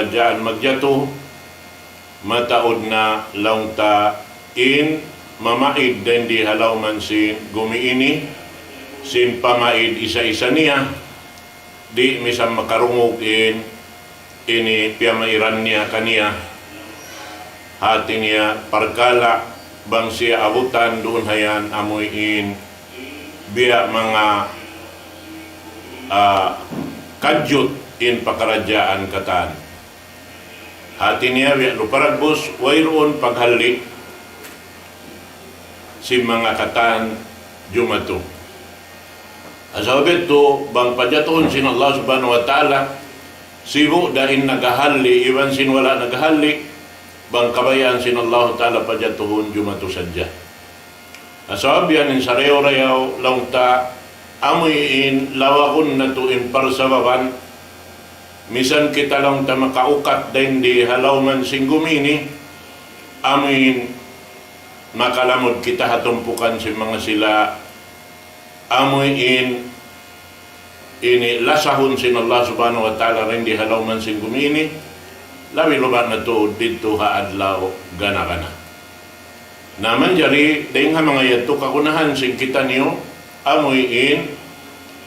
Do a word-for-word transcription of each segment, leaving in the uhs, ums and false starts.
pakaradjaan magjatu, mataud na laung ta in mamaid dayn di ha lawm sin gumi ini, sin pamaid isa-isa niya, di' misan makarungug in ini piyamairan niya kaniya. Hati niya parkala' bang siya abutan duun hayan amuin biya' manga, ah, kadjut in pakaradjaan katan. Hati niya biya' lupa ragbus, wayruun paghalli' sin manga katan jumatu. Sabab itu, bang pajatuhun sin Allah Subhanahu wa Ta'ala, sibu' da in naghahalli', iban sin wala' naghahalli', bang kabayaan sin Allah Ta'ala pajatuhun jumatu sadja. Sabab yan in sarayaw-rayaw laung ta, amuin lawagun natu' in parsababan, misan kita laung ta makaukat dayn di ha lawm sin gumi ini, amuin makalamud kita ha tumpukan sin manga sila, amuin ini lasahun sin Allah Subhanahu wa Ta'ala dayn di ha lawm sin gumi ini, labi-labi na tuud didtu ha adlaw gana-gana. Na manjari, dayn ha manga yadtu kagunahan sin kitaniyu, amuin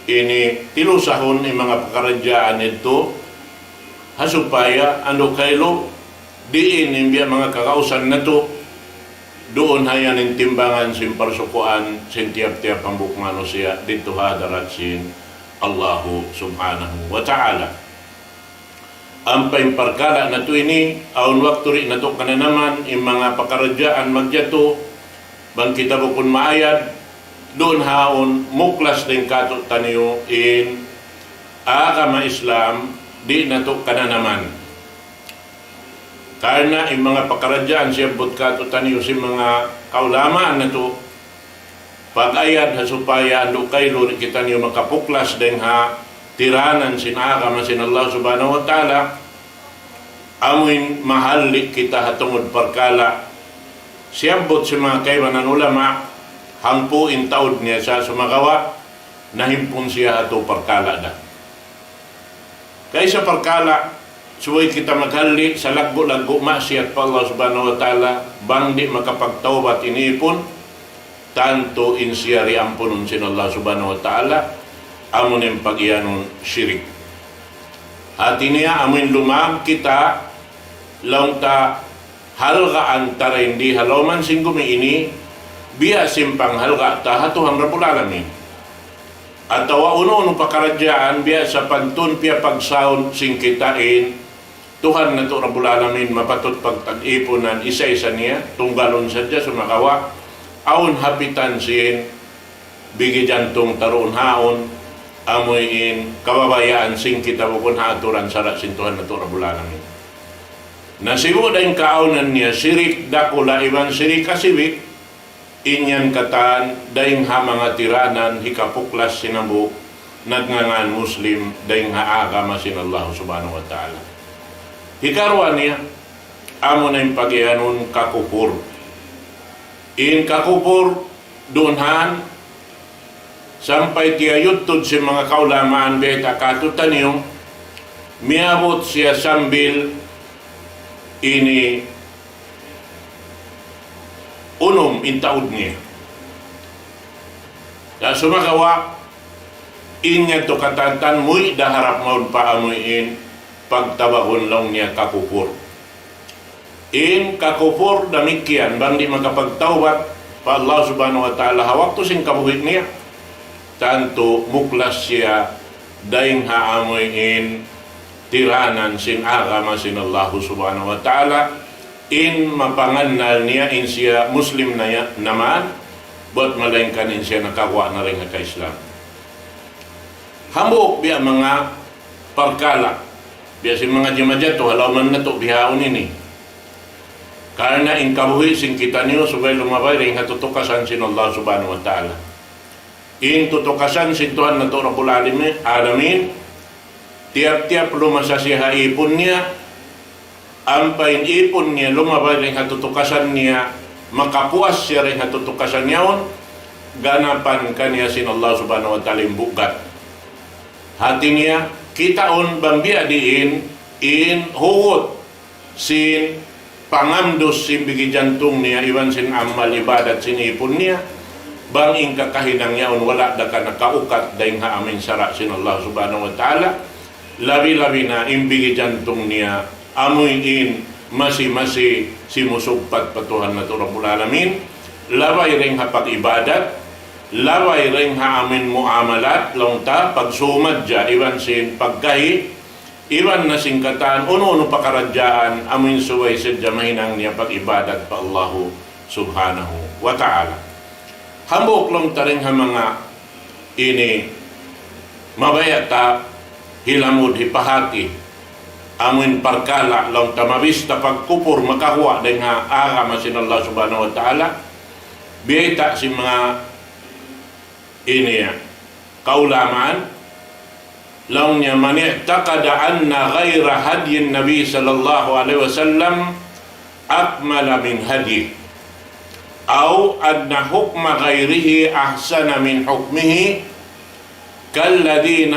ini tilusahun in manga pakaradjaan yadtu, ha supaya andu' kailu, diin in biya' manga kagausan natu', duun hayan in timbangan sin parsukuan sin tiyap-tiyap hambuuk manusiya' didtu ha hadarat sin Allahu Subhanahu wa Ta'ala. Ampa in parkala' natu' ini, awn waktu di' natu' kananaman, in manga pakaradjaan magjatu, bang kita bukun maayad, duun haun muklas dayn kātu'niyu in agama Islam, di' natu' kananaman. Karna' in manga pakaradjaan siyabbut kātu'niyu sin manga kaulamaan natu', pag-ayad ha supaya andu' kailu di' kitaniyu makapuklas dayn ha tiranan sin agama sin Allah Subhanahu wa Ta'ala, amuin mahalli' kita ha tungud parkala' siyabbut sin manga kaibanan ulama, hangpu' in taud niya sa sumagawa', nahimpun siya ha tū parkala' da. Kaysa parkala', subay kita maghalli' salaggu'-laggu' maksiyat pa Allah Subhanahu wa Ta'ala, bang di' makapagtawbat in ipun, tantu in siya di' ampunun sin Allah Subhanahu wa Ta'ala, amu in pagiyanun shirik. Hati niya, amuin lumag kita, laung ta halgaan ta dayn di ha lawm sin gumi ini, biya' sin panghalga' ta ha Tuhan Rabbul Alamin. Atawa unu-unu pakaradjaan biya' sapantun piyapagsaun sin kita in Tuhan natu' Rabbul Alamin mapatut pagtag-ipunan isa-isa niya, tunggalun sadja sumagawa', awn hapitan sin bigi jantung ta duun haun, amuin kababayaan sin kita bukun ha aturan sara' sin Tuhan natu' Rabbul Alamin. Na sibu' da in kaawnan niya, shirik dakula' iban shirik kasiwi', in yan katan dayn ha manga tiranan hikapuklas sin hambuuk nagngangan Muslim dayn ha agama sin Allah Subhanahu wa Ta'ala. Hikaruwa niya, amuna in pagiyanun kakupur. In kakupur, duun han, sampay tiyayudtud sin manga kaulamaan bayta' kātu'niyu, miyabut siya sambil ini unum in taud niya. Na sumagawa', in yadtu katan muwi' da harap mawn pa amuin pagtawagun laung niya kakupur. In kakupur damikkiyan, bang di' makapagtawbat pa Allah Subhanahu wa Ta'ala ha waktu sin kabuhi' niya, tantu muklas siya dayn ha amuin tiranan sin agama sin Allah Subhanahu wa Ta'ala, in mapangannal niya in siya Muslim na ya-, naman, buwat malaingkan in siya nakaguwa' na dayn ha ka-Islam. Hambuuk biya' manga parkala', biya' sin manga jimajatu ha lawm natu' bihaun ini. Karna' in kabuhi' sin kitaniyu subay lumabay dayn ha tutukasan sin Allah Subhanahu wa Ta'ala. In tutukasan sin Tuhan natu' Rabbul Alamin, Alamin, tiyap-tiyap lumasa siya ha ipun niya, ampa in ipun niya lumabay dayn ha tutukasan niya, makapuas siya dayn ha tutukasan yaun, ganapan kaniya sin Allah Subhanahu wa Ta'ala in bugat. Hati niya, kitaun bang biya' diin in hugut sin pangamdus sin bigi jantung niya, iban sin amal ibadat sin ipun niya, bang in kakahinang yaun wala' da ka nakaukat dayn ha amin sara' sin Allah Subhanahu wa Ta'ala, labi-labi na in bigi jantung niya, amuin masi-masi simusugpat pa Tuhan natu' Rabbul Alamin, labay dayn ha pag-ibadat, labay dayn ha amin muamalat, laung ta, pagsumadja, iban sin pagkahi, iban na sin katan, unu-unu pakaradjaan, amuin subay sadja mahinang niya pag-ibadat pa Allahu Subhanahu wa Ta'ala. Hambuuk laung ta dayn ha manga ini mabaya' ta hilamud hipahati, amuin parkala' laung ta mabista pagkupur makahuwa' dayn ha agama sin Allah Subhanahu wa Ta'ala, biyayta' sin manga ini kaulamaan, laung niya, من اعتقد أن غير هدي النبي صلى الله عليه وسلم أكمل من هديه، أو أن حكم غيره أحسن من حكمه، كالذين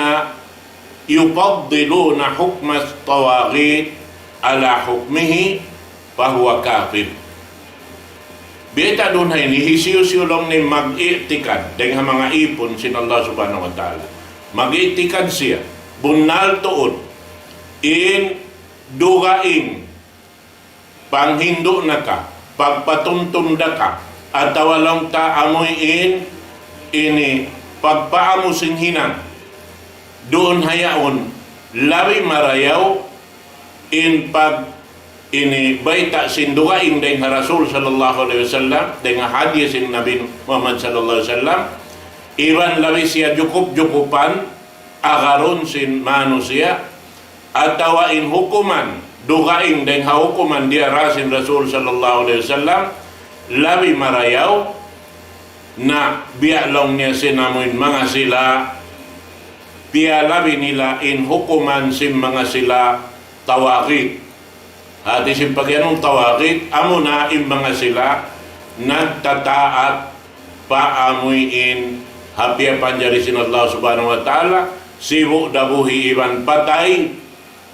يفضلون حكم الطواغيت على حكمه، فهو كافر. Biyayta' duun ha ini, hisiyu-siyu laung niya mag-i'tikad dayn ha manga ipun sin Allah Subhanahu wa Ta'ala. Mag-i'tikad siya, bunnal tuud, in dugaing panghindu' na ka, pagpatumtum da ka, atawa laung ta amuin ini pagpaamu sin hinang, duun ha yaun labi marayaw in pag ini bayta' sin dugaing dayn ha Rasul sallallahu alayhi wasallam, dayn ha hadith sin Nabi Muhammad sallallahu alayhi wasallam, iban labi siya jukup-jukupan agarun sin manusiya', atawa in hukuman, dugaing dayn ha hukuman diyara sin Rasul sallallahu alayhi wasallam, labi marayaw, na biya' laung niya sin amuin manga sila, piyalabi nila in hukuman sin manga sila tawagit. Hati sin pagiyanun tawagit, amuna in manga sila nagtataat pa amuin ha piyapanjari sin Allah Subhanahu wa Ta'ala, sibu' da buhi' iban patay,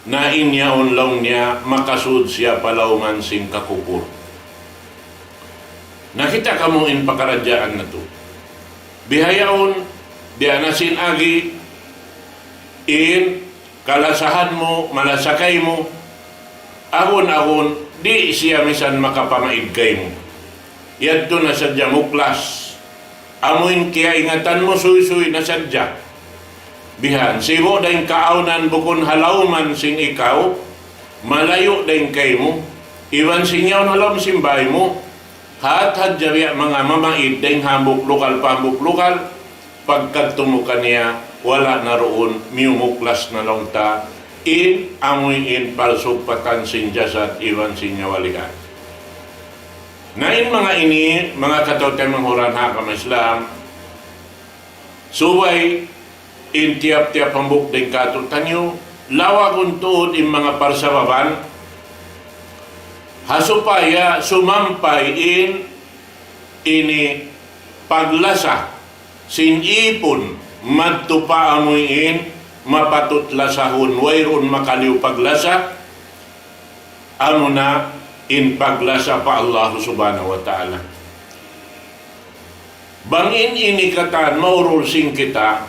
na in yaun laung niya makasud siya pa lawman sin kakupur. Nakita' kamu in pakaradjaan natu'. Bihaun, biya' na sin agi, in kalasahan mu, malasa kaymu, agun-agun, di' siya misan makapamaid kaymu. Yadtu na sadja muklas. Amuin kiyaingatan mu suysuy na sadja. Bihan, sibu' da in kaawnan bukun ha lawman sin ikaw, malayu' da in kaymu, iban sin yaun ha lawm sin bāy mu, hat hadja biya' manga mamaid dayn hambuuk lugal pa hambuuk lugal, pagkadtu mu kaniya, wala' na duun, miyumuklas na laung ta, in amuin palsugpatan sin jasad iban sin nyawalihan. Na in manga ini, manga kataw-taymanghuran ha agama Islam, subay in tiyap-tiyap hambuuk dayn kātu'niyu, lawagun tuud in manga parsababan, ha supaya sumampay in ini paglasa sin ipun, madtu pa amuin mapatut lasahun, wayruun makaliyu paglasa, amuna in paglasa pa Allah Subhanahu wa Ta'ala. Bang in ini katan maurul sin kita,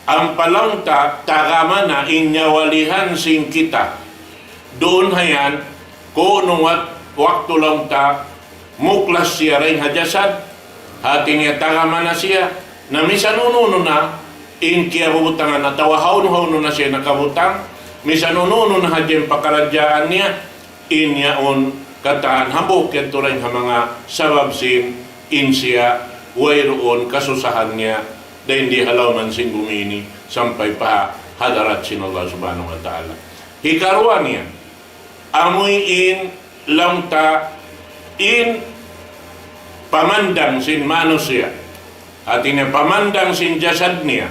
ampa laung ta taga mana in nyawalihan sin kita. Duun hayan, kunu' wat-, waktu laung ta muklas siya dayn ha jasad, hati niya taga mana siya, na misan unu-unu na in kiyabubutangan atawa hawnu-hawnu na siya nakabutang, misan unu-unu na hadja in pakaradjaan niya, in yaun katan hambuuk yadtu dayn ha manga sabab sin in siya wayruun kasusahan niya dayn di ha lawman sin bumi ini sampay pa hadarat sin Allah Subhanahu wa Ta'ala. Hikaruwa niya, amuin laung ta in pamandang sin manusiya'. Hati niya pamandang sin jasad niya.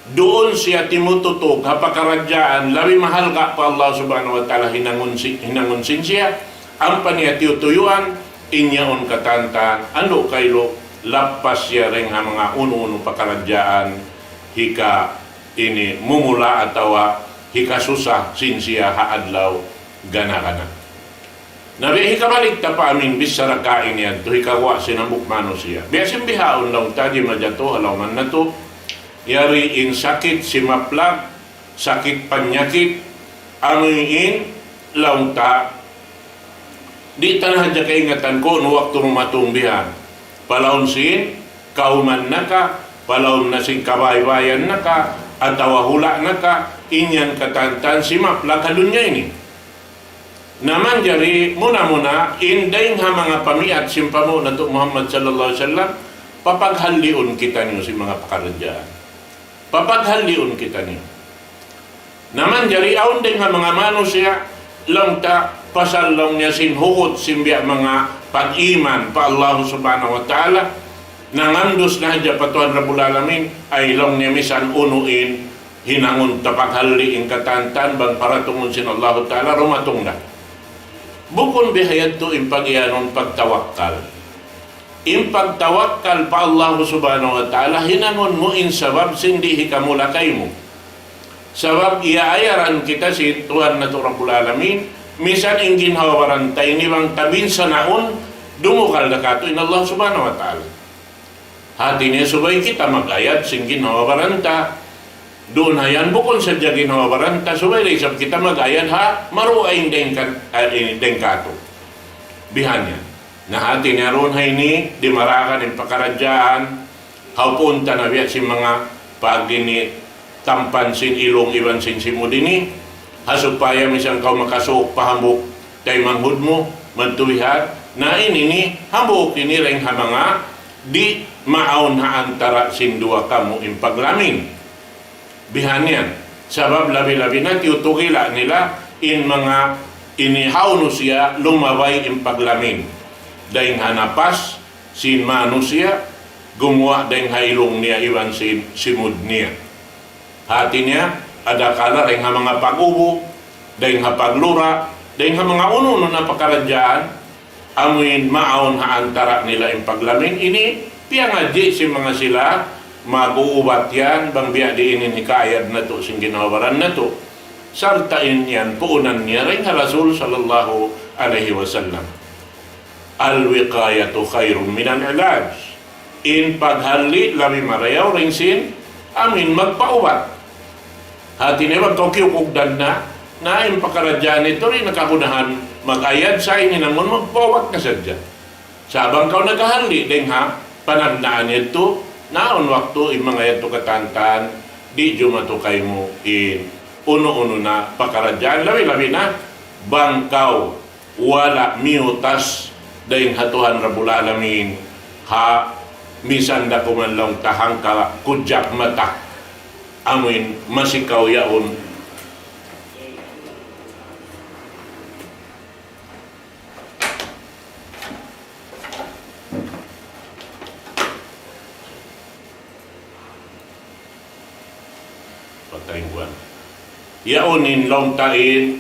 Duun siya timututug ha pakaradjaan labi mahalga' pa Allah Subhanahu wa Ta'ala hinangun si-, hinangun sin siya. Ampa niya tiyutuyuan, in yaun katantan, andu' kailu, lappas siya dayn ha manga unu-unu pakaradjaan, hika ini mumula atawa hikasusa sin siya ha adlaw gana-gana. Na biya' hikabalik ta pa amin bichara kain yan, tu hikaguwa' sin hambuuk manusiya'. Biya' sin bihaun laung ta di' majatu ha lawman natu', yari in sakit simaplag, sakit panyakit, amu in laung ta, di' ta na hadja kaingatan kunu' waktu dumatung bihan. Palaun sin, kauman na ka, palaun na sin kabaybayan na ka, atawa hula' na ka, in yan katantan simaplag ha dunya ini. Na manjari muna-muna, in dayng ha manga pamiyat sin panghu' natu' Muhammad sallallahu alayhi wasallam, papaghalliun kitaniyu sin manga pakaradjaan. Papaghalliun kitaniyu. Na manjari awn dayng ha manga manusiya', laung ta pasal laung niya sin hugut sin biya' manga pag-iman pa Allah Subhanahu wa Ta'ala, nangandus na hadja pa Tuhan Rabbul Alamin, ay laung niya misan unu in hinangun ta paghalli' in katantan bang paratungun sin Allahu Ta'ala dumatung na. Bukun bihayadtu in pagiyanun pagtawakkal. In pagtawakkal pa Allah Subhanahu wa Ta'ala, hinangun mu in sabab sin di' hikamula kaymu. Sabab iyaayaran kita sin Tuhan natu' Rabbul Alamin, misan in ginhawa-baran ta ini bang ta binsanaun, dumukal da katu' in Allah Subhanahu wa Ta'ala. Hati niya subay kita mag-ayad sin ginhawa-baran ta. Duun ha yan bukun sadja ginhawa-baran ta, subay da isab kita mag-ayad ha maruaing dayng kan-, eh, dayng katu'. Bihan yan. Na hati niya duun ha ini, dimaragan in pakaradjaan, ha upuun ta na biya' sin manga pag ini tampan sin ilung iban sin simud ini, ha supaya misan kaw makasuuk pa hambuuk taymanghud mu, madtu bihan, na ini ini, hambuuk ini dayng ha manga di' maawn ha antara' sin duwa kamu in paglamin. Bihan yan. Sabab labi-labi na tiyutugila' nila in manga ini hawnu siya lumabay in paglamin. Dayng ha napas sin manusiya', gumuwa' dayng ha ilung niya iban sin simud niya. Hati niya, adakala dayng ha manga pag-ubu, dayng ha paglura, dayng ha manga unu-unu na pakaradjaan, amuin maawn ha antara' nila in paglamin ini, piyangadji' sin manga sila, mag-uubat yan, bang biya' diin in hikayad natu' sin ginhawa-baran natu'. Sarta' in yan, puunan niya dayng ha Rasul sallallahu alayhi wasallam. الوقاية خير من العلاج. In paghalli' labi marayaw dayng sin amuin magpaubat. Hati niya bang kaw kiyukugdan na, na in pakaradjaan itu di' na kagunahan mag-ayad sa ini namun magpaubat na sadja. Sa' bang kaw naghahalli' dayng ha panagnaan yadtu, na awn waktu in manga yadtu katantan, di' jumatu kaymu in unu-unu na pakaradjaan, labi-labi na bang kaw wala' miyutas dayng ha Tuhan Rabbul Alamin, ha misan da kuman laung ta hangka kudjak mata. Amuin masi kaw yaun. Patay buwan. Yaun in laung ta in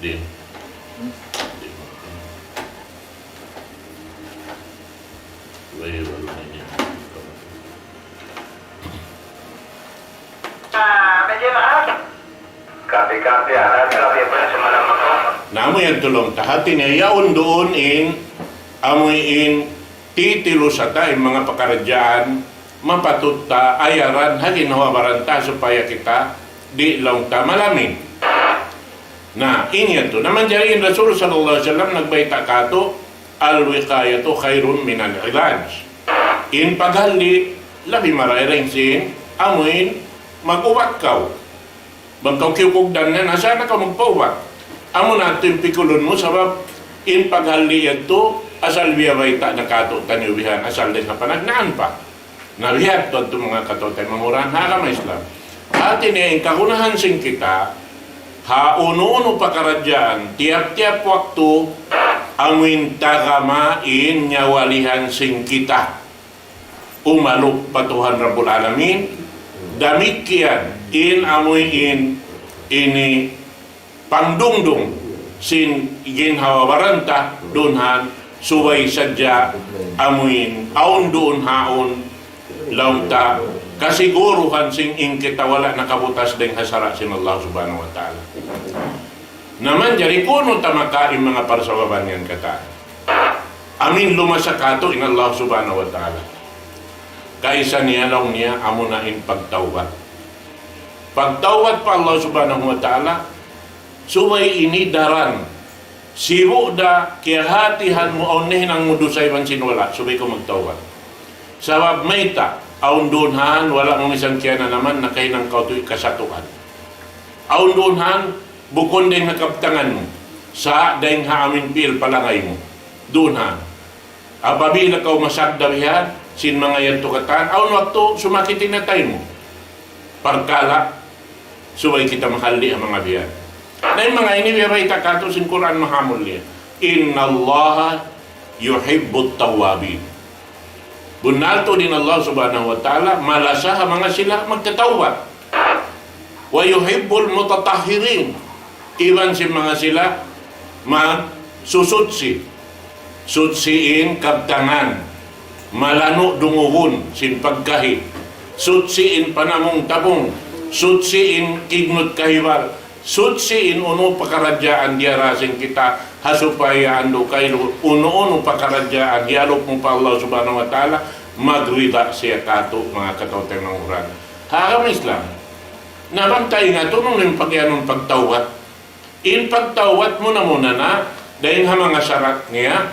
Di'. Di'. Wala, wala na niya. Kapi-kapi, anak, kapi pa sa malam ako. Na amu yan laung ta hati niya, yaun duun in, amu in, titilu sa ta in manga pakaradjaan, mapatut ta ayaran ha ginhawa-baran ta supaya kita di' laung ta malamin. Na, in yan tu. Na manjari in Rasul sallallahu alayhi wasallam nagbayta' katu', الوقاية خير من العلاج. In paghalli', labi marayaw dayng sin, amuin, mag-ubat kaw. Bang kaw kiyukugdan na, na sa' na kaw magpaubat. Amu na yadtu in pikulun mu, sabab in paghalli' yadtu, asal biya' bayta' na katu'taniyu bihan, asal dayng ha panagnaan pa. Na biya' yadtu manga kataw-taymanghuran ha agama Islam. Hati niya in kagunahan sin kita, ha unu-unu pakaradjaan, tiyap-tiyap waktu, amuin tagama in nyawalihan sin kita. Umalup pa Tuhan Rabbul Alamin, damikkiyan in amuin ini pangdungdung sin ginhawa-baran ta duun ha Subay sadja amuin awn duun haun, laung ta, kasiguruhan sin in kita wala' nakabutas dayn ha sara' sin Allah Subhanahu wa Ta'ala. Na manjari kunu' ta makain manga parsababan yan katan. Amin lumasa katu' in Allah Subhanahu wa Ta'ala. Kaisa niya laung niya amuna in pagtawbat. Pagtawbat pa Allah Subhanahu wa Ta'ala, subay ini daran. Sibu' da kiyahatihan mu awn nahinang mu dusa iban sin wala', subay kaw magtawbat. Sabab mayta', awn duun han, wala' mu misan kiyananaman, nakahinang kaw tuud kasatuan. Awn duun han, bukun dayn ha kabtangan mu. Sa' dayn ha amin pi'il palangay mu. Duun han. Apabila kaw masagda bihan, sin manga yadtu katan, awn waktu sumakit in atay mu. Parkala', subay kita mahalli' ha manga bihan. Na in manga ini biya' bayta' katu' sin Qur'an mahamulliya. إِنَّ اللَّهَ يُحِبُّ التَّوَّابِينَ. Bunnal tuud in Allah Subhanahu wa Ta'ala, malasa ha manga sila magtatawbat. وَيُحِبُّ الْمُتَطَهِّرِينَ. Iban sin manga sila magsusuchi. Suchi in kabtangan. Malanu' dungugun sin pagkahi. Suchi in panamung-tabung. Suchi in kignut kahibal. Suchi in unu pakaradjaan diyara sin kita ha supaya andu' kailu unu-unu pakaradjaan hiyalup mu pa Allah Subhanahu wa Ta'ala, magrida siya katu' manga kataw-taymanghuran. Ha agama Islam. Na bang ta ingatun unu in pagiyanun pagtawbat. In pagtawbat muna-muna na, dayn ha manga sarat niya,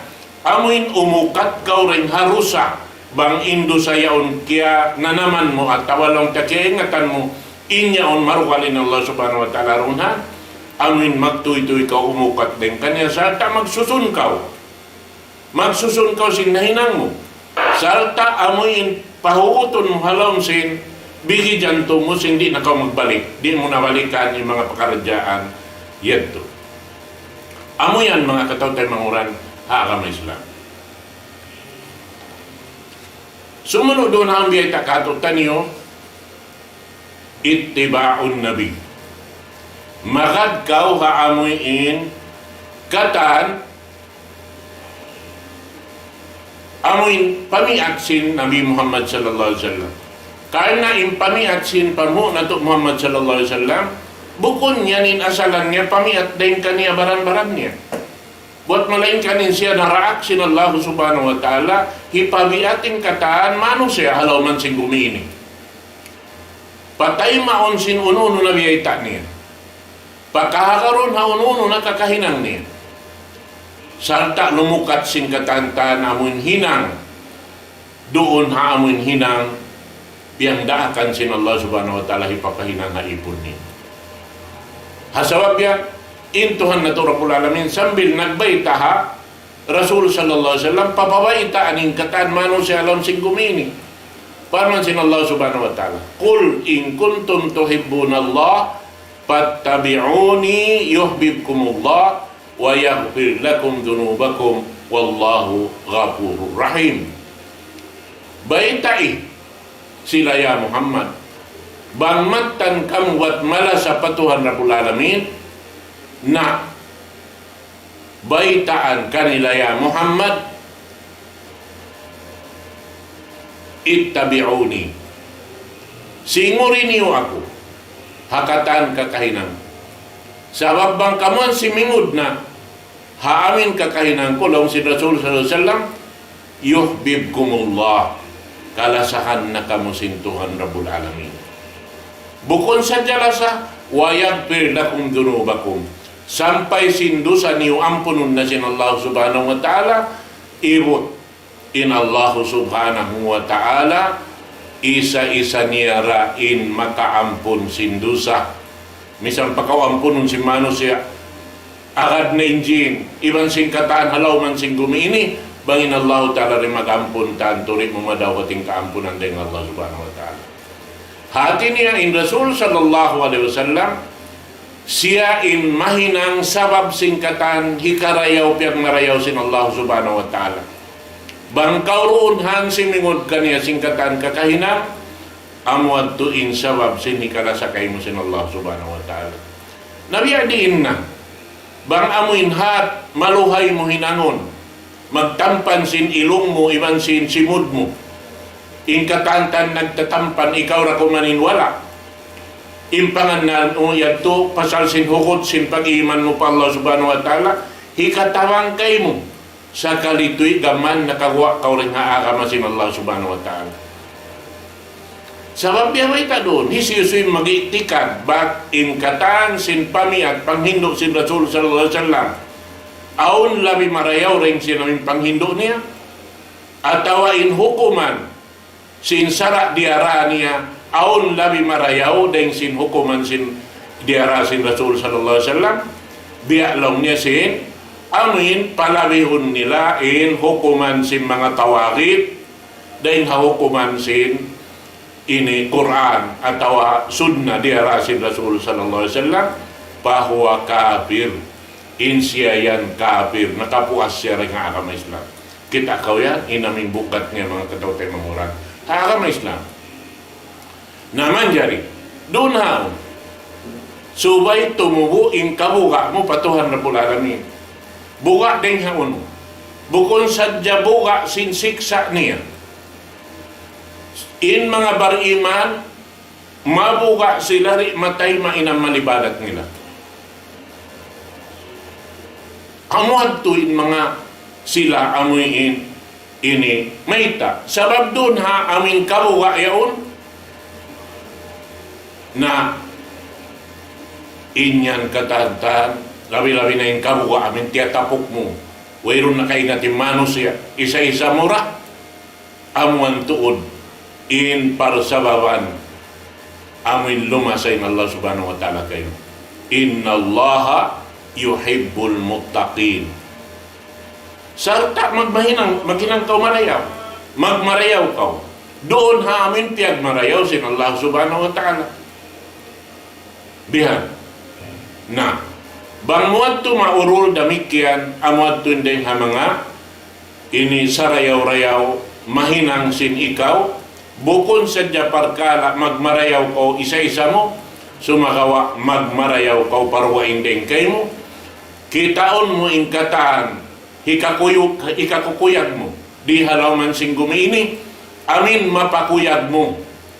amuin umukat kaw dayn ha dusa, bang in dusa yaun kiyananaman mu atawa laung ta kiyaingatan mu, in yaun marugal in Allah Subhanahu wa Ta'ala duun ha, amuin magtuytuy kaw umukat dayn kaniya sarta' magsusun kaw. Magsusun kaw sin nahinang mu. Sarta' amuin pahugutun mu ha lawm sin bigi jantung mu sin di' na kaw magbalik. Di' mu na balikan in manga pakaradjaan yadtu. Amu yan manga kataw-taymanghuran ha agama Islam. Sumunu' duun ha biyayta' katu'taniyu, اتباع النبي. Magad kaw ha amuin katan amuin pamiat sin Nabi Muhammad sallallahu alayhi wasallam. Karna' in pamiat sin panghu' natu' Muhammad sallallahu alayhi wasallam, bukun yan in asalan niya pamiat dayn kaniya baran-baran niya. Buwat malaingkan in siya naraak sin Allah Subhanahu wa Ta'ala, hipabiat in katan manusiya' ha lawm sin gumi ini. Pataymaun sin unu-unu na biyayta' niya. Pakahagarun ha unu-unu na kakahinang niya. Sarta' lumukat sin katan-katan amun hinang. Duun ha amun hinang, piyagdaakan sin Allah Subhanahu wa Ta'ala hipapahinang ha ipun niya. Ha sabab yan, in Tuhan natu' Rabbul Alamin sambil nagbayta' ha Rasul sallallahu alayhi wasallam, papabaytaan in katan manusiya' ha lawm sin gumi ini. Parman sin Allah Subhanahu wa Ta'ala, قل إن كنتم تحبون الله فاتبعوني يحببكم الله ويغفر لكم ذنوبكم والله غفور رحيم. Baytai sila, ya Muhammad, bang mattan kamu bat malasa pa Tuhan Rabbul Alamin, na baytaan kanila, ya Muhammad, اتبعوني. Singuri niyu aku ha katan kakahinang. Sabab bang kamu simingud na ha amin kakahinang ku, laung sin Rasul sallallahu alayhi wasallam, يحببكم الله. Kalasahan na kamu sin Tuhan Rabbul Alamin. Bukun sadja lasa, ويغفر لكم ذنوبكم. Sampay sin dusa niyu ampunun na sin Allah Subhanahu wa Ta'ala, ibut in Allah Subhanahu wa Ta'ala, isa-isa niya ra in makaampun sin dusa. Misan pa kaw ampunun sin manusiya', agad na in jin, iban sin katan ha lawm sin gumi ini, bang in Allah Ta'ala di' mag-ampun, tantu di' mu madawhat in kaampunan dayn Allah Subhanahu wa Ta'ala. Hati niya in Rasul sallallahu alayhi wasallam, siya in mahinang sabab sin katan hikarayaw piyagnarayaw sin Allah Subhanahu wa Ta'ala. Bang kaw duun ha simingud kaniya sin katan kakahinang, amu yadtu in sabab sin hikalasa kaymu sin Allah Subhanahu wa Ta'ala. Na biya' diin na, bang amu in hat maluhay mu hinangun, Magtampan sin ilung mu iban sin simud mu. In katan-katan nagtatampan, ikaw da kuman in wala'. In pangannal mu yadtu pasal sin hukut sin pag-iman mu pa Allah Subhanahu wa Ta'ala, hikatabang kaymu. Sakali tuud gam nakaguwa' kaw dayn ha agama sin Allah Subhanahu wa Ta'ala. Sabab biya' bayta' duun, hisiyu-siyu in mag-i'tikad bat in katan sin pamiyat panghindu' sin Rasul sallallahu alayhi wasallam, awn labi marayaw dayn sin amu in panghindu' niya, atawa in hukuman sin sara' diyara niya, awn labi marayaw dayn sin hukuman sin diyara sin Rasul sallallahu alayhi wasallam, biya' laung niya sin, amu in palabihun nila in hukuman sin manga tawaghit, dayn ha hukuman sin ini Qur'an atawa Sunnah diyara sin Rasul sallallahu alayhi wasallam, fahuwa kafir. In siya yan kafir, nakapuas siya dayn ha agama Islam. Kita' kaw yan, in amu in bugat niya manga kataw-taymanghuran ha agama Islam. Na manjari, duun ha yaun. Subay tumubu' in kabuga' mu pa Tuhan Rabbul Alamin. Buga' dayn ha unu? Bukun sadja buga' sin siksa' niya. In manga bariman, mabuga' sila di' matay mahinang malibadat nila. Amu yadtu in manga sila amu in ini mayta'. Sabab duun ha amu in kabuga' yaun. Na in yan katan-katan, labi-labi na in kabuga' amu in tiyatapuk mu. Wayruun na kaingati manusiya', isa-isa mu ra. Amu yan tuud in parsababan amu in lumasa in Allah Subhanahu wa Ta'ala kaymu. إِنَّ اللَّهَ يُحِبُّ الْمُتَّقِينَ. Sarta' magmahinang, maghinang kaw marayaw. Magmarayaw kaw. Duun ha amu in piyagmarayaw sin Allah Subhanahu wa Ta'ala. Bihan. Na, bang mu yadtu maurul damikkiyan, amu yadtu in dayn ha manga ini sarayaw-rayaw mahinang sin ikaw, bukun sadja parkala' magmarayaw kaw isa-isa mu, sumagawa' magmarayaw kaw pa dugaing dayn kaymu, kitaun mu in katan hikakuyug, hikakukuyag mu di ha lawm sin gumi ini, amu in mapakuyag mu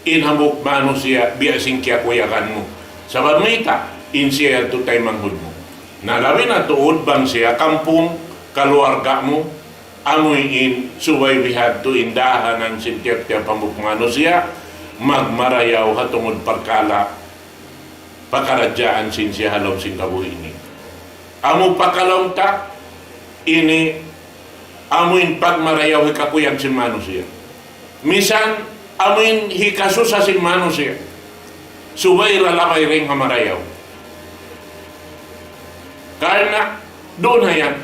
in hambuuk manusiya' biya' sin kiyakuyagan mu. Sabab mayta', in siya yadtu taymanghud mu. Na labi na tuud bang siya kampung, kaluarga mu, amu in subay bihadtu in dahanan sin tiyap-tiyap hambuuk manusiya', magmarayaw ha tungud parkala' pakaradjaan sin siya ha lawm sin kabuhi' ini. Amu pakalawm ta ini, amu in pagmarayaw hikakuyag sin manusiya'. Misan amu in hikasusa sin manusiya', subay ra labay dayn ha marayaw. Karna' duun ha yan,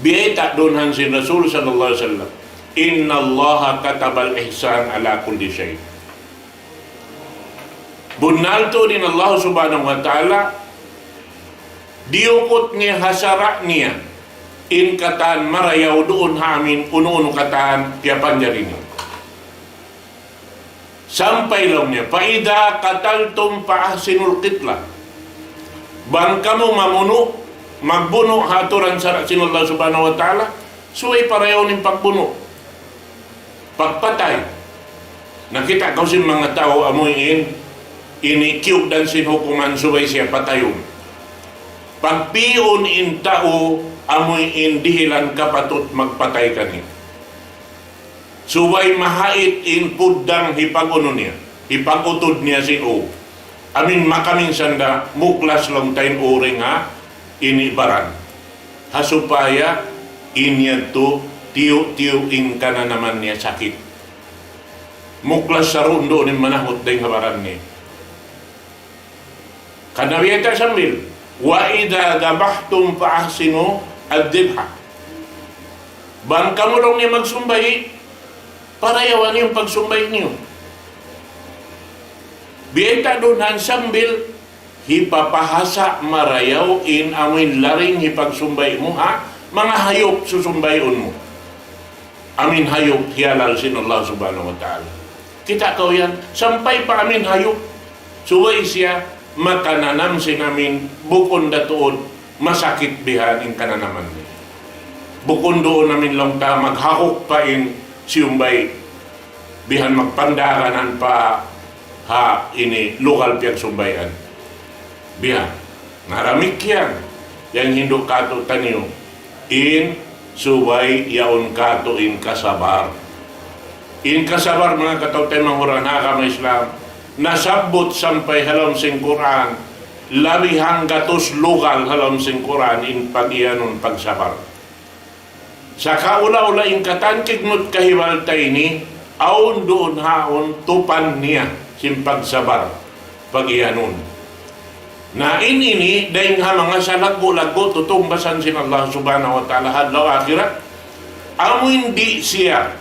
biyayta' duun ha yan sin Rasul sallallahu alayhi wasallam, إِنَّ اللَّهَ كَتَبَ الْإِحْسَانَ عَلَى كُلِّ شَيْءٍ. Bunnal tuud in Allah Subhanahu wa Ta'ala, diyukut niya ha sara' niya in katan marayaw duun ha amu in unu-unu katan piyapanjari niya. Sampay laung niya, فَإِذَا قَتَلْتُمْ فَأَحْسِنُوا الْقِتْلَةَ. Bang kamu mamunu', magbunu' ha aturan sara' sin Allah Subhanahu wa Ta'ala, subay parayawun in pagbunu'. Pagpatay. Nakita' kaw sin manga tau amu in, ini kiyugdan sin hukuman subay siya patayun. Pagpi'un in tau amu in dihilan kapatut magpatay kaniya. Subay mahait in puddang hipag-unu niya, hipag-utud niya sin ū. Amu in makaminsan da muklas laung ta in ū dayn ha ini baran. Ha supaya in yadtu tiyu'-tiyu' in kananaman niya sakit. Muklas sarundu' in manahut dayn ha baran niya. Kan Nabi yadtu sambil, وَإِذَا ذَبَحْتُمْ فَأَحْسِنُوا الذِّبْحَةَ. Bang kamu laung niya magsumbay', parayawan niyu in pagsumbay' niyu. Biyayta' duun ha yan sambil hipapahasa' marayaw in amu in laring hipagsumbay' mu ha manga hayup susumbay'un mu. Amu in hayup hiyalal sin Allah Subhanahu wa Ta'ala. Kita' kaw yan, sampay pa amu in hayup, subay siya makananam sin amu in bukun da tuud masakit bihan in kananaman niya. Bukun duun amin laung ta maghakuk pa in siyumbay. Bihan magpandaranan pa ha ini lugal piyagsumbayan. Bihan. Na damikkiyan, yan hindu' kātu'niyu, in subay yaun kātu' in kasabar. In kasabar, manga kataw-taymanghuran ha agama Islam, nasabbut sampay ha lawm sin Qur'an, labi hanggatus lugal ha lawm sin Qur'an in pag-iyanun pagsabar. Sakaula-ula in katan kignut kahibal ta ini, awn duun haun tupan niya sin pagsabar, pag-iyanun. Na in ini, dayn ha manga salaggu'-laggu' tutungbasan sin Allah Subhanahu wa Ta'ala ha adlaw akhirat, amu in di' siya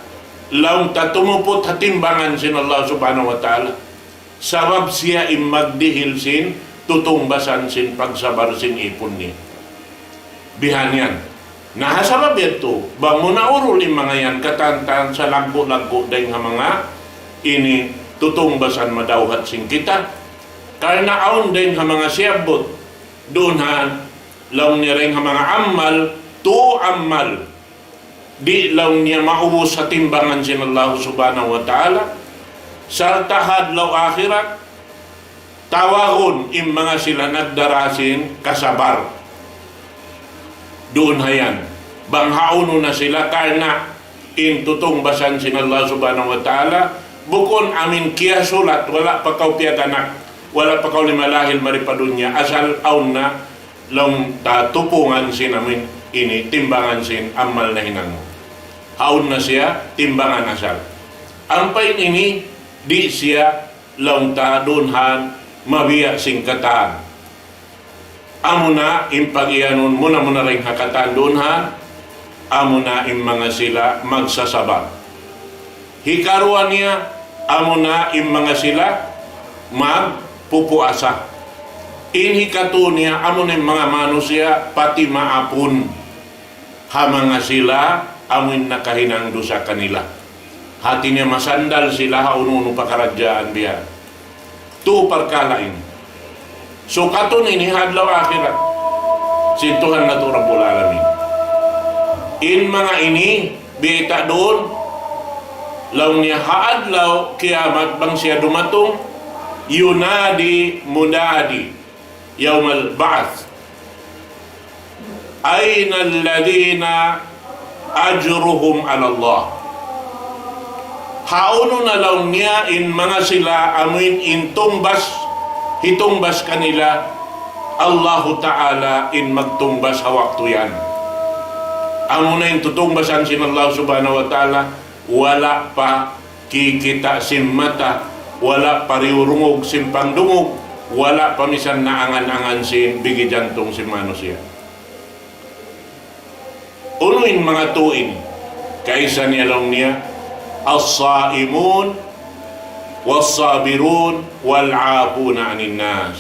laung ta tumuput ha timbangan sin Allah Subhanahu wa Ta'ala. Sabab siya in magdihil sin tutungbasan sin pagsabar sin ipun niya. Bihan yan. Na ha sabab yadtu, bang mu naurul in manga yan, katantan salaggu'-laggu' dayn ha manga ini tutungbasan madawhat sin kita. Karna' awn dayn ha manga siyabbut, duun ha laung niya dayn ha manga amal, tu amal. Di' laung niya maubus ha timbangan sin Allah Subhanahu wa Ta'ala, sarta' ha adlaw akhirat, tawagun in manga sila nagdara sin kasabar. Duun ha yan, bang hawnu na sila karna' in tutungbasan sin Allah Subhanahu wa Ta'ala, bukun amin kiyasulat, wala' pa kaw piyaganak, wala' pa kaw limalahil mari pa dunya, asal awn na laung ta tupungan sin amin ini, timbangan sin amal nahinang mu. Haun na siya timbangan asal. Ampa in ini, di' siya laung ta duun ha mabiya' sin katan. Amuna in pag-iyanun muna-muna dayn ha katan duun ha, amuna in manga sila magsasabar. Hikaruwa niya, amuna in manga sila magpupuasa. In hikatu niya, amuna in manga manusiya' pati maapun ha manga sila amu in nakahinang dusa kanila. Hati niya masandal sila ha unu-unu pakaradjaan biya'. Tu parkala' ini. Sukatun ini ha adlaw akhirat sin Tuhan natu' Rabbul Alamin. In manga ini, biyayta' duun, laung niya ha adlaw kiyamat bang siya dumatung, ينادي مناد يوم البعث. أين الذين أجرهم على الله؟ Hawnu na laung niya in manga sila amuin in tungbas, hitungbas kanila Allahu Ta'ala in magtungbas ha waktu yan. Amuna in tutungbasan sin Allah Subhanahu wa Ta'ala, wala' pa kikita' sin mata, wala' pa riyurungug sin pangdungug, wala' pa misan naangan-angan sin bigi jantung sin manusiya'. Unu in manga tū ini? Kaisa niya laung niya, الصائمون والصابرون والعافون عن الناس.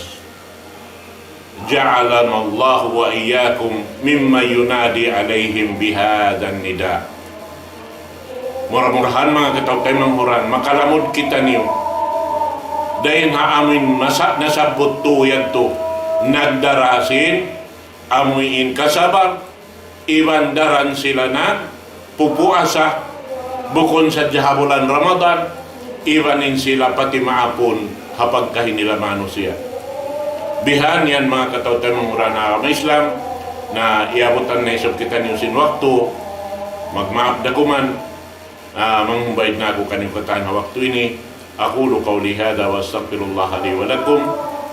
جعلنا الله وإياكم ممن ينادي عليهم بهذا النداء. Mura-murahan manga kataw-taymanghuran, makalamud kitaniyu dayn ha amuin masa-, nasabbut tū yadtu, nagdara sin amuin kasabar, iban daran sila nagpupuasa, bukun sadja ha bulan Ramadan, iban in sila pati maapun ha pagkahi nila manusiya'. Bihan yan manga kataw-taymanghuran ha agama Islam, na iyabutan na isab kitaniyu sin waktu, magmaap da kuman, ah, mangumbaid na aku kaniyu katan ha waktu ini. أقول قولي هذا وأستغفر الله لي ولكم.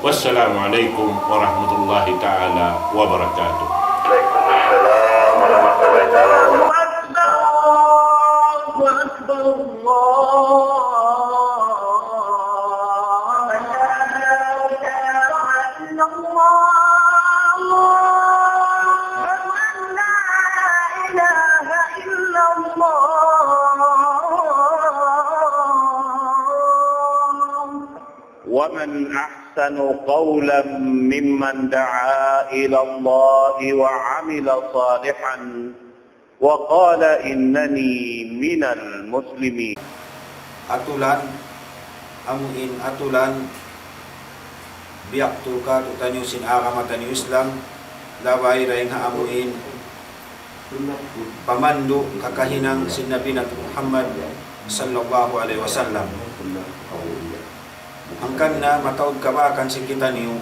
والسلام عليكم ورحمة الله تعالى وبركاته. الله أكبر، الله أكبر، الله أكبر. إلا الله. أشهد أن لا إله إلا الله. ومن أحسن قولا ممن دعا إلى الله وعمل صالحا وقال إنني من المسلمين. Atulan, amuin atulan, biya' tu katu'taniyu sin agama taniyu Islam, labay dayn ha amuin pamandu' kakahinang sin Nabi natu' Muhammad sallallahu alayhi wasallam. Hangkan na mataud kabaakan sin kitaniyu,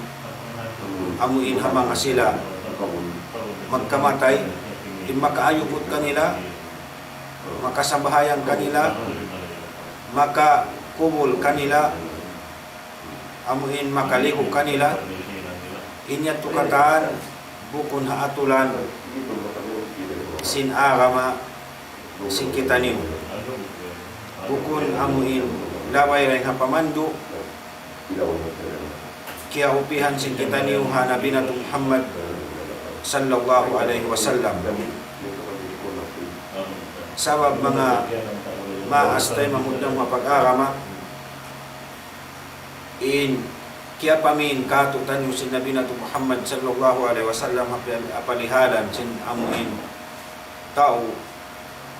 amu in ha manga sila magkamatay, in makaayuput kanila, makasambahayang kanila, makakubul kanila, amu in makaligu' kanila, in yadtu katan bukun ha atulan sin agama sin kitaniyu. Bukun amu in labay dayn ha pamandu' kiyaupihan sin kitaniyu ha Nabi natu' Muhammad sallallahu alayhi wasallam. Sabab manga maas taymanghud namu' ha pag-agama, in kiyapamin kātu'niyu sin Nabi natu' Muhammad sallallahu alayhi wasallam ha pi-, ha palihalan sin amu in tau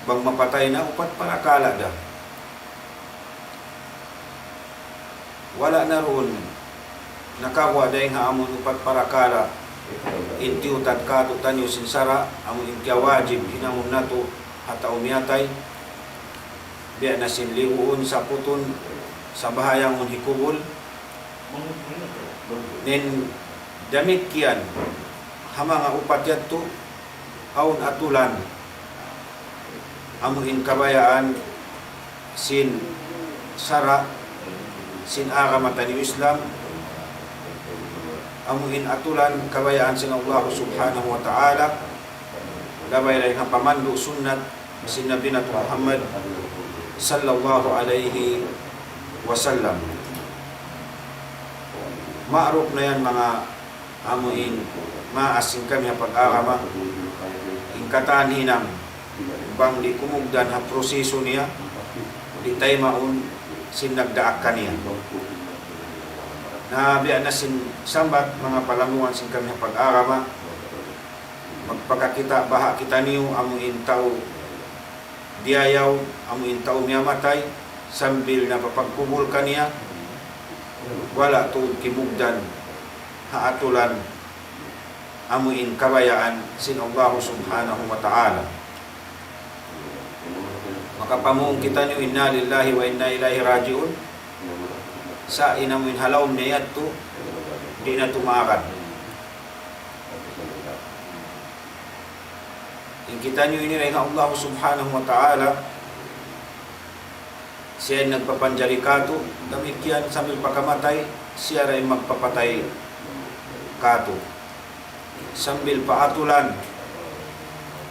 bang mapatay na, upat parakala' da. Wala' na duun nakaguwa' dayn ha amu in upat parakala' in tiyutad kātu'niyu sin sara', amu in kiyawajib hinangun natu' ha tau miyatay, biya' na sin liguun, saputun, sambahayangun, hikubul. Then damikkiyan ha manga upat yadtu, awn atulan, amu in kabayaan sin sara', sin agama taniyu Islam, amu in atulan kabayaan sin Allah Subhanahu wa Ta'ala, labay dayn ha pamandu' sunnat sin Nabi natu' Muhammad sallallahu alayhi wasallam. Ma'ruf na yan manga amu in maas sin kami ha pag-agama, in katan hinang bang di' kumugdan ha proseso niya, di' taymaun sin nagdaak kaniya. Na biya' na sin sambat manga palanguwan sin kami ha pag-agama, magpakakita' baha' kitaniyu amu in tau diyayaw, amu in tau miyatay, sambil na papagkubul kaniya, wala' tuud kimugdan ha atulan amu in kabayaan sin Allah Subhanahu wa Ta'ala. Makapamung kitaniyu, "Inna lillahi wa inna ilayhi raji'un." Sa' in amu in ha lawm niya yadtu, di' na tumaagad. In kitaniyu ini dayn ha Allah Subhanahu wa Ta'ala, siya in nagpapanjari kātu', damikkiyan sambil pa kamatay, siya da in magpapatay kātu'. Sambil pa atulan,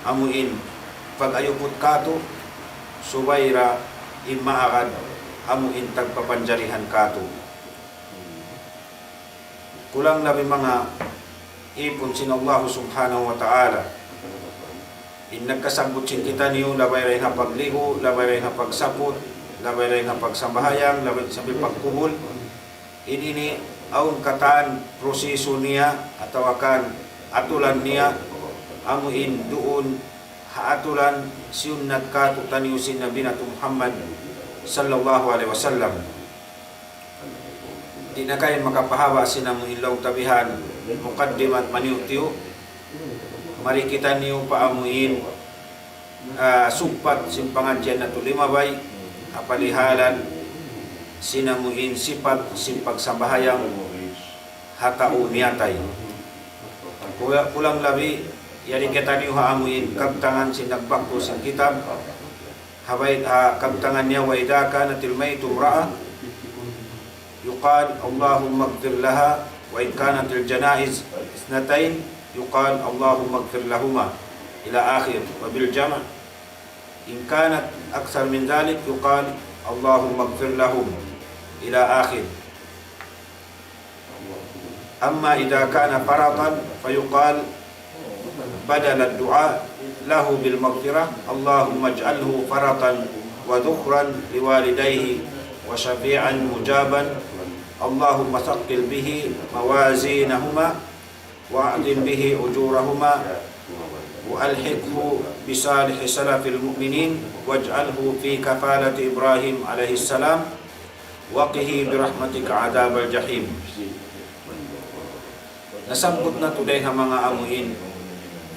amu in pag-ayuput kātu', subay da in maagad, amu in tagpapanjarihan kātu'. Kulang labi manga ipun sin Allah Subhanahu wa Ta'ala. In nagkasabbut sin kitaniyu, labay dayn ha pagligu', labay dayn ha pagsaput, labay dayn ha pagsambahayang, labay sambil pagkubul. In ini awn katan proseso niya, atawa kan atulan niya, amu in duun ha atulan siyunnat kātu'niyu sin Nabi natu' Muhammad sallallahu alayhi wasallam. Di' na kayu makapahaba' sin amu in laung ta bihan, mukaddimat maniyu'-tiyu'. Mari kitaniyu pa amu in, ah, sugpat sin pangadjian natu' limabay, ha palihalan sin amu in sipat sin pagsambahayang ha tau miyatay. Kula-, kulang labi, yari kitaniyu ha amu in kabtangan sin nagbaktu sin kitab, ha bayt, ha kabtangan niya, وإذا كانت الميتة امرأة يقال اللهم اغفر لها، وإن كانت الجنائز اثنتين يقال اللهم اغفر لهما، إلى آخر، وبالجمع. إن كانت أكثر من ذلك يقال اللهم اغفر لهم، إلى آخر. أما إذا كان فرطا فيقال بدل الدعاء له بالمغفرة: اللهم اجعله فرطا وذخرا لوالديه وشفيعا مجابا. اللهم ثقل به موازينهما وأعظم به أجورهما وألحقه بصالح سلف المؤمنين واجعله في كفالة إبراهيم عليه السلام وقه برحمتك عذاب الجحيم. Nasabbut natu' dayn ha manga amu in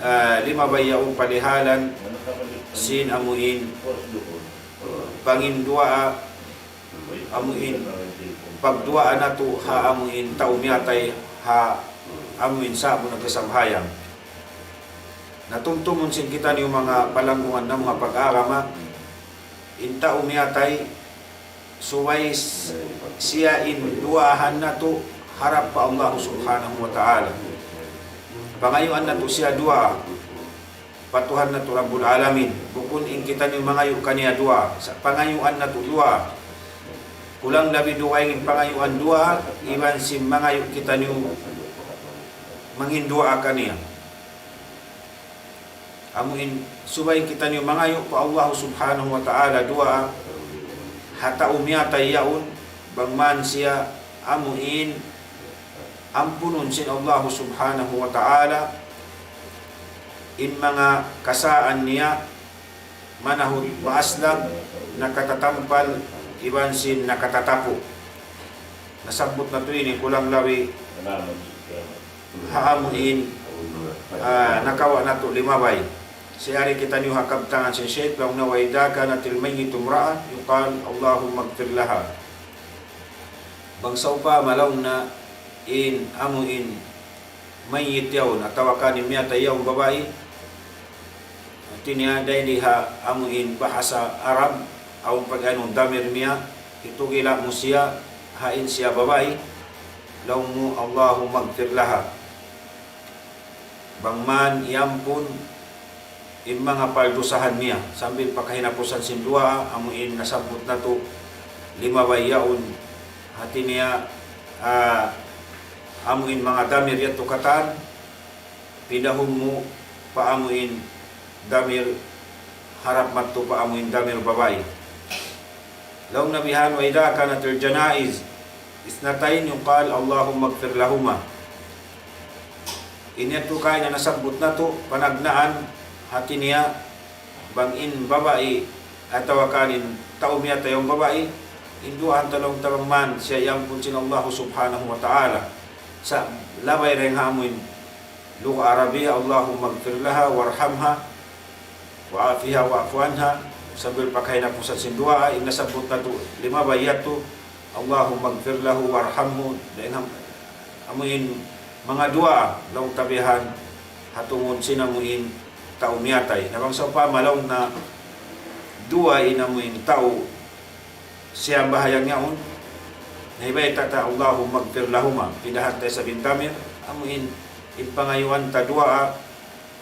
Ah, limabay yaun palihalan sin amuin panginduwaa, amuin pagduwaa natu' ha amuin tau miyatay ha amuin sa'bu nagkasambahayang. Na tumtumun sin kitaniyu manga palanggungan namu' ha pag-agama, in tau miyatay, subay s-, siya in duwaahan natu' harap pa Allah Subhanahu wa Ta'ala. Pangayuan natu' siya duwaa pa Tuhan natu' Rabbul Alamin. Bukun in kitaniyu mangayu' kaniya duwaa. Sa' pangayuan natu' duwaa. Kulang labi dugaing in pangayuan duwaa, iban sin mangayu' kitaniyu manginduwaa kaniya. Amuin subay kitaniyu mangayu' pa Allah Subhanahu wa Ta'ala duwaa ha tau miyatay yaun, bang man siya amuin ampunun sin Allah Subhanahu wa Ta'ala in manga kasaan niya, manahut maaslag, nakatatampal, iban sin nakatatapu'. Nasabbut natu' ini kulang labi ha amuin, ah, nakawa' natu' limabay. Siyari kitaniyu ha kabtangan sin Shaykh, laung niya, وإذا كانت الميتة امرأة يقال اللهم اغفر لها. Bang sawpama laung niya in amuin mayyit yaun, atawa kan in miyatay yaun babai, hati niya dayn di ha amuin bahasa Arab, awn pag-anu damir niya, itugila' mu siya, ha in siya babai, laung mu, اللهم اغفر لها. Bang man iyampun in manga paldusahan niya, sambil pa kahinapusan sin duwaa, amuin nasabbut natu' limabay yaun, hati niya, ah, amuin manga damir yadtu katan, pindahun mu pa amuin damir harap madtu pa amuin damir babai. Laung Nabi han, وإذا كانت الجنائز اثنتين يقال اللهم اغفر لهما. Ini yadtu kaina nasabbut natu' panagnaan, hati niya bang in babai atawa kan in tau miyatay yaun babai, in duwaahan ta laung ta bang man siya iyampun sin Allah Subhanahu wa Ta'ala. Sa' labay dayn ha amuin lugha Arabiya, اللهم اغفر لها وارحمها وعافها واعف عنها, sambil pa kahinapusan sin duwaa, in nasabbut natu' limabay yadtu, اللهم اغفر له وارحمه, dayn ha amuin manga duwaa, laung ta bihan, ha tungud sin amuin tau miyatay. Na bang sawpama laung na duwaa in amuin tau siyambahayang yaun, na hibayta' ta اللهم اغفر لهما, pindahan ta isab in damir, amuin in pangayuan ta duwaa,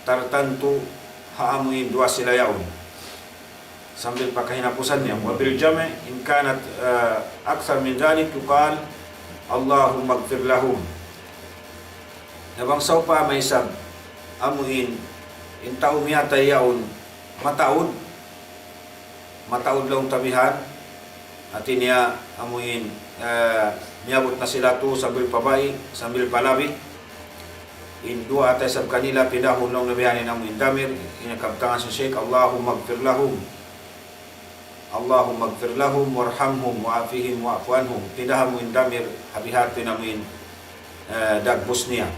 tartantu ha amuin duwaa sila yaun. Sambil pa kahinapusan niya. وبالجمع إن كانت, ah, أكثر من ذلك يقال اللهم اغفر لهم. Na bang sawpama isab, amuin, in tau miyatay yaun, mataud, mataud laung ta bihan, hati niya amuin, eh, miyabut na sila tu sambil pa bai, sambil pa labi. In duwaa ta isab kanila pindahun laung Nabi han in amuin damir, in kabtangan sin Shaykh, اللهم اغفر لهم. اللهم اغفر لهم وارحمهم وعافهم واعف عنهم. Pindahan mu in damir, ha bihadtu in amuin, eh, dagbus niya.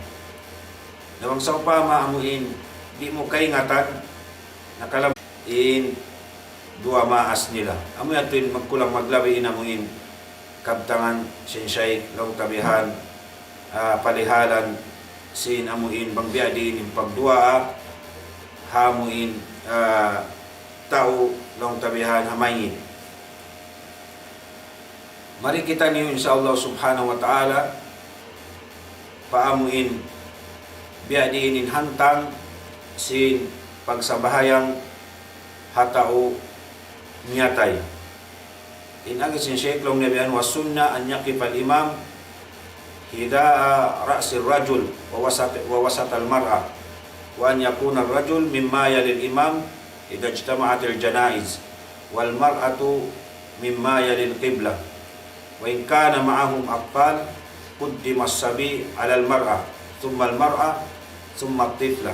Na bang sawpama amuin, di' mu kaingatan, nakalam- in duwaa maas nila. Amu yadtu in magkulang maglabi in amuin kabtangan sin Shaykh laung ta bihan, ah, palihalan sin amuin bang biya' diin in pagduwaa ha amuin, ah, tau laung ta bihan ha mayyit. Mari kitaniyu, insya Allah subhanahu wa ta'ala, pa amuin biya' diin in hantang sin pagsambahayang ha tau miyatay. In agi sin Shaykh laung niya biya' yan, والسنة أن يقف الإمام حذاء رأس الرجل ووسط، ووسط المرأة، وأن يكون الرجل مما يلي الإمام إذا اجتمعت الجنائز، والمرأة مما يلي القبلة، وإن كان معهم أطفال قدم الصبي على المرأة، ثم المرأة، ثم الطفلة،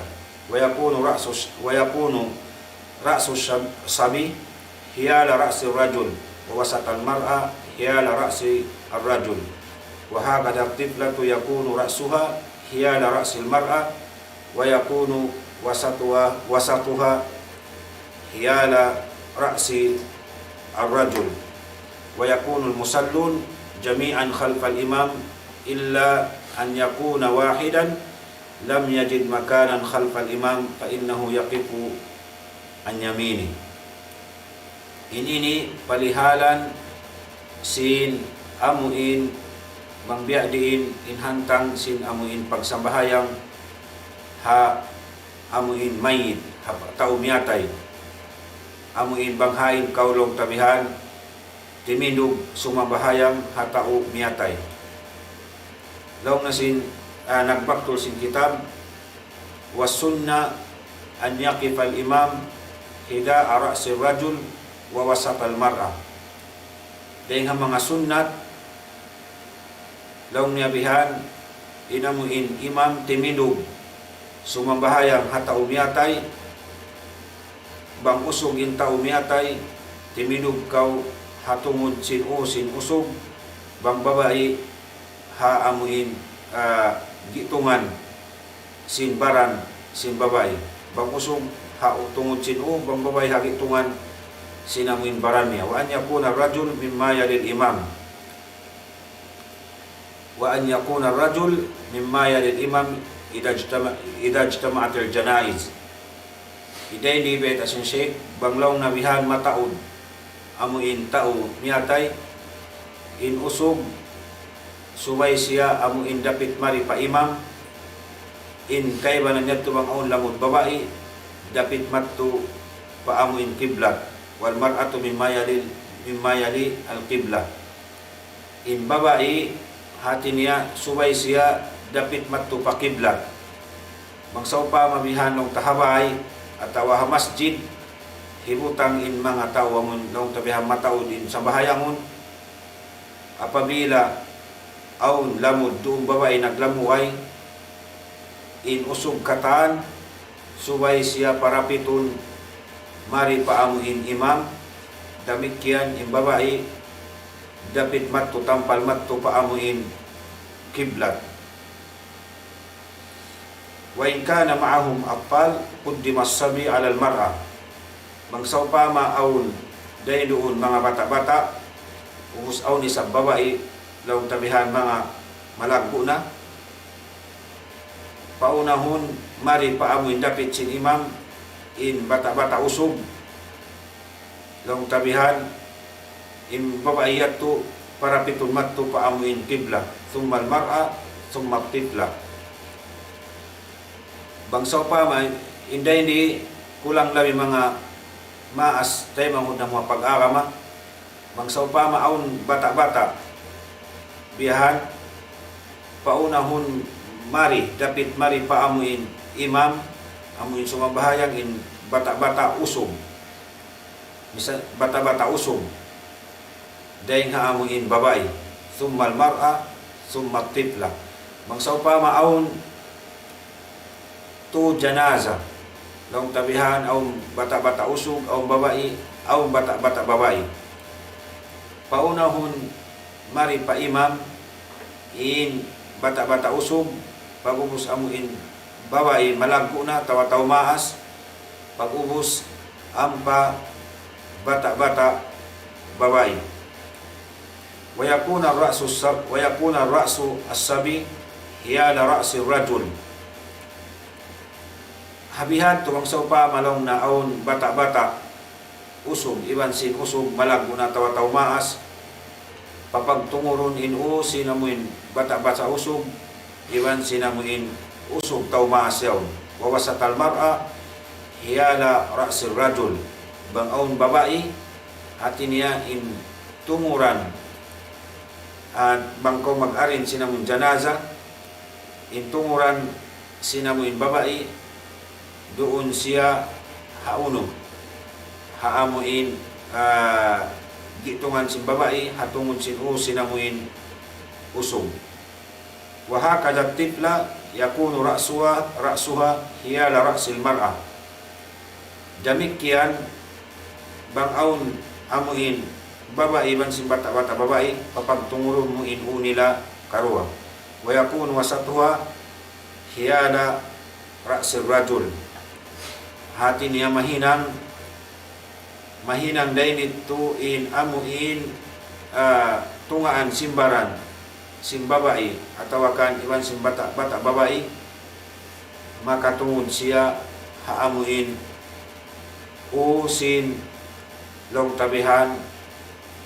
ويكون رأس الش-، ويكون رأس الشب-، الصبي حيال رأس الرجل، ووسط المرأة حيال رأس الرجل، وهكذا الطفلة يكون رأسها حيال رأس المرأة، ويكون وسطها، وسطها حيال رأس الرجل، ويكون المصلون جميعا خلف الإمام إلا أن يكون واحدا لم يجد مكانا خلف الإمام فإنه يقف عن يمينه. In ini palihalan sin amuin bang biya' diin in hantang sin amuin pagsambahayang ha amuin mayit, ha tau miyatay. Amuin bang hain kaw laung ta bihan, timindug sumambahayang ha tau miyatay. Laung na sin, ah, nagbaktul sin kitab, والسنة أن يقف الإمام حذاء رأس الرجل ووسط المرأة. Dayn ha manga sunnat, laung niya bihan, in amuin imam timindug sumambahayang ha tau miyatay, bang usug in tau miyatay, timindug kaw ha tungud sin ū sin usug, bang babai ha amuin, ah, gitungan sin baran sin babai. Bang usug ha tungud sin ū, bang babai ha gitungan sin amuin baran niya. وأن يكون الرجل مما يلي الإمام. وأن يكون الرجل مما يلي الإمام إذا اجتمع، إذا اجتمعت الجنائز. Dayn di bayta' sin Sheikh, bang laung na bihan mataud amuin tau miyatay, in usug subay siya amuin dapit mari pa imam, in kaibanan yadtu bang awn lamud babai, dapit madtu pa amuin kiblat. والمرأة مما يلي، مما يلي القبلة. In babai, hati niya, subay siya dapit madtu pa kiblat. Bang sawpama bihan laung ta ha bay, atawa ha masjid, hibutang in manga tau amun laung ta bihan mataud in sambahayangun, apabila awn lamud duun babai naglamuway, in usug katan, subay siya parapitun mari pa amuin imam, damikkiyan in babai, dapit madtu tampal madtu pa amuin kiblat. وإن كان معهم أطفال قدم الصبي على المرأة. Bang sawpama awn dayn duun manga bata'-bata', ubus awn isab babai, laung ta bihan manga malaggu' na, paunahun mari pa amuin dapit sin imam in bata'-bata' usug, laung ta bihan, in babai yadtu parapitun madtu pa amuin kiblat, ثم المرأة، ثم الطفلة. Bang sawpama, in dayn di kulang labi manga maas taymanghud namu' ha pag-agama, bang sawpama awn bata'-bata', bihan, paunahun mari, dapit mari pa amuin imam, amuin sumambahayang in bata'-bata' usug. Misal, bata'-bata' usug. Dayn ha amuin babai. ثم المرأة، ثم الطفلة. Bang sawpama awn tu janaza. Laung ta bihan awn bata'-bata' usug, awn babai, awn bata'-bata' babai. Paunahun mari pa imam, in bata'-bata' usug, pag'ubus amuin babai malaggu' na, atawa tau maas, pag'ubus ampa bata'-bata' babai. ويكون الرأس الص-، ويكون رأس الصبي حيال رأس الرجل. Ha bihadtu bang sawpama laung na awn bata'-bata' usug, iban sin usug malaggu' na atawa tau maas, papagtungurun in ū sin amuin bata'-bata' usug, iban sin amuin usug tau maas yaun. ووسط المرأة حيال رأس الرجل. Bang awn babai, hati niya in tunguran, ah, bang kaw mag-arrange sin amuin janaza, in tunguran sin amuin babai, duun siya ha unu, ha amuin, ah, gitungan sin babai, ha tungud sin ū sin amuin usug. وهكذا الطفلة يكون رأسها، رأسها حيال رأس المرأة. Damikkiyan, bang awn amuin babai iban sin bata'-bata' babai, papagtungurun mu in ū nila karuwa. ويكون وسطها حيال رأس الرجل. Hati niya mahinang, mahinang dayn ditu in amu in, ah, tungaan sin baran sin babai, atawa kan iban sin bata', bata' babai, makatungud siya ha amu in u sin laung ta bihan